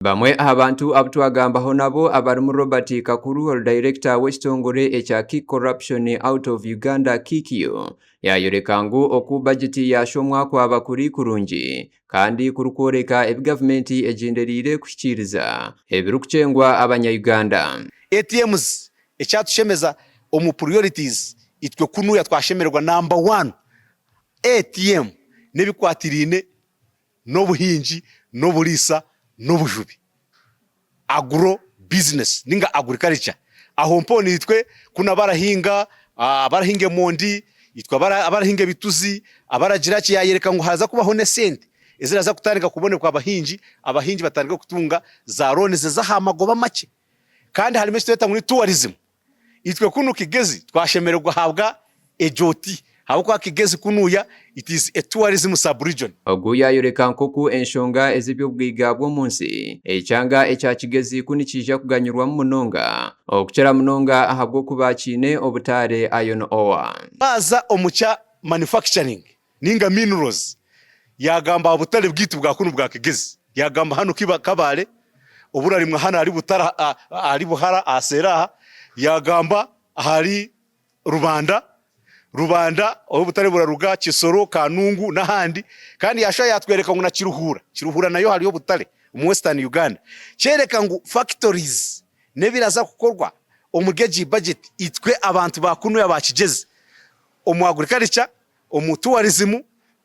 Bamwe aha bantu abu twagambaho nabo abarimu Robert Kakuru ori dayirekita w'ekitongore ekya Kick Corruption Out of Uganda, KIKU, yaayoreka ngu oku bajeti yaashomwa kwaba kuri kurungi kandi kurikworeka ebi gavumenti egyendereire kuhikiiriza ebirikukyengwa abanya-Uganda. ATMs ekyatushemeza omu priorities itwe kunuya twashemererwa number one ATM n'ebikwatiraine n'obuhingi n'oburiisa n'obujubi, agro business ninga agriculture, aho mpaho naitwe kunu abarahinga abarahinga emondi, itwe abarahinga ebituzi, abaragira ki yayereka ngu haraza kubaho n'esente eziraza kutandika kubonekwa abahingi, abahingi batandike kutunga za loans ez'aha magoba makye kandi harimu eki tweta ngu ni tourism. Itwe kunu Kigezi twashemererwa ahabwa egyo oti ahabw'okuba Kigezi kunuya it is a tourism sub region. Ogu yaayoreka nk'oku enshonga ez'eby'obugaiga bw'omu nsi, ekyanga ekya Kigezi ku nikiija kuganyirwamu munonga, okukira munonga ahabw'okuba kiine obutaare iron ore. Waaza omu kya manufacturing ninga minerals yaagamba aha butare bwaitu bwa kunu bwa Kigezi, yaagamba hanu Kabale, oburarimwa hanu ahari Butara ahari Buhara aha seeri aha, yaagamba ahari Rubanda, Rubanda ahu obutare buraruga, Kisoro, Kanungu n'ahandi kandi yaashuba yaatwereka ngu na Kiruhura, Kiruhura nayo hariyo obutare omu Western Uganda. Kyereka ngu factories n'ebiraza kukorwa omuri egi budget itwe abantu ba kunu aba Kigyezi omu agriculture, omu tourism,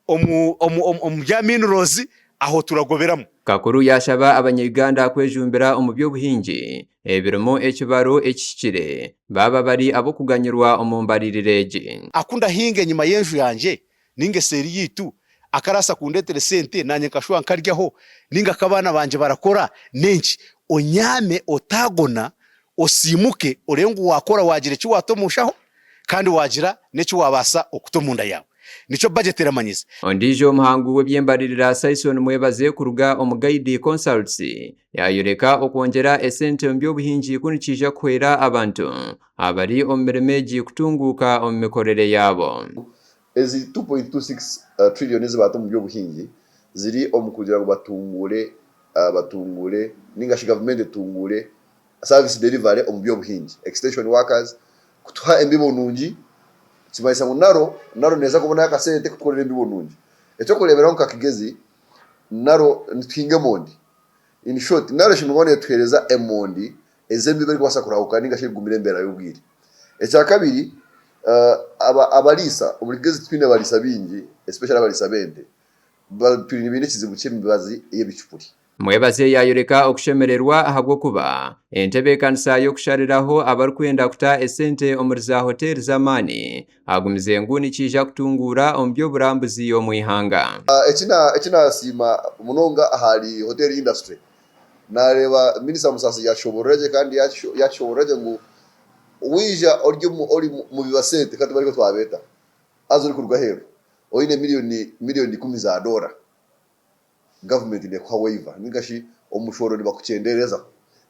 omu omu omu bya minerals aho turagoberamu. Kakuru yaashaba abanya-Uganda kwejumbira omu by'obuhingi ebirimu ekibaro ekihikire baaba bari ab'okuganyirwa omu mbaririra egi. Aku ndahinga enyima y'enju yangye ninga eseeri yaitu akaraasa kundeetera esente naanye nkashuba nkaryaho ninga aku abaana bangye barakora n'enki? Onyaame otaagona Osiimuke oreebe ngu waakora waagira eki waata omu nshaho kandi waagira n'eki waabaasa okuta omunda yaawe. Nikyo bajeti eramanyisa. Ondiijo omuhangu w'eby'embaririra Syson Mwebaze kuruga omu Guide Consults yaayoreka okwongyera esente omu by'obuhingi ku nikiija kuhwera abantu abari omu mirimo egi kutunguuka omu mikorere yaabo. Ezi 2.26 trillion ezi baata omu by'obuhingi ziri omu kugira ngu batunguure batunguure ninga shi gavumenti etunguure service delivery omu by'obuhingi, extension workers, kutuha embibo nungi kimanyisa ngu NARO NARO neeza kubonayo akasente kutukorera embibo nungi. Eky'okureeberaho nka Kigezi NARO nituhinga emondi, in short NARO eshemereire kuba neetuheereza emondi ez'embibo erikubaasa kurahuka ninga shi erikugumira embeera y'obwire. Ekyakabiri abariisa omuri Kigezi titwine bariisa baingi especially abariisa b'ente, twine baine ekizibu ky'emibazi y'ebicupuri. Mwebaze yaayoreka okushemererwa ahabw'okuba entebeekanisa y'okushariraho abarikwenda kuta esente omuri za hoteeri z'amaani agumize ngu nikiija kutunguura omu by'oburambuzi omu ihanga. Eki naasiima munonga ahari hoteeri industry, naareeba Minisita Musasi yaakishoboorora gye kandi yaakishoboorora gye ngu waija ori omu biba sente ka tube ariko twabeeta, haza orikuruga aheeru oine miriyoni ikumi za doora, gavumenti nekuha waiver ninga shi omushoro nibakukyendereza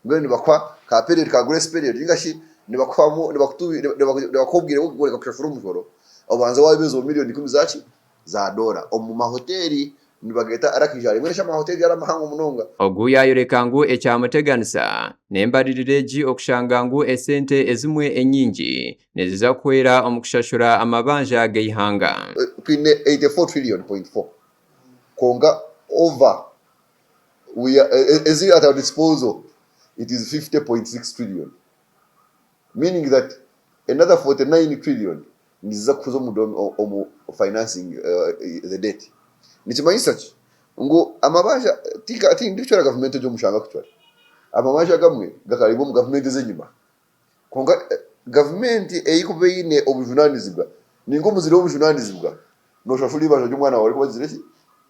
mbwenu nibakuha ka period ka grace period ninga shi nibakuhamu nibakuha obwire bwokureka kushashura omushoro obanze waaba ezo million ikumi zaki za doora omu mahoteri nibageta luxury mbwenu shi amahoteri gari mahango munonga. Ogu yaayoreka ngu ekyamuteganisa n'embaririra egi okushanga ngu esente ezimwe enyingi niziza kuhwera omu kushashura amabanja g'eihanga. Twine 84 trillion point four Kwonka over we are eziri at our disposal it is 50.6 trillion meaning that another 49 trillion niziza kuza omu omu financing the debt. Nikimanyisa ki? Ngu amabanja tindikucwera gavumenti egyo omushanga kucwera. Amabanja agamwe gakareebwa omu gavumenti ez'enyima. Kwonka gavumenti eyikuba eine obujunanizibwa ninga omuzire w'obujunanizibwa Nooshashura eibanja ry'omwana waawe arikuba agizire ki?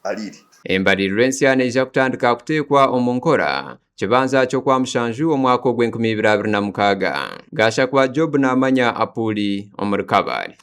Ariire. Embaririra ensya neija kutandika kuteekwa omu nkora kibanza ky'Okwamushanju omwaka ogw'enkumi ibiri 26. Gashakwa Job Namanya Apuuli omuri Kabale.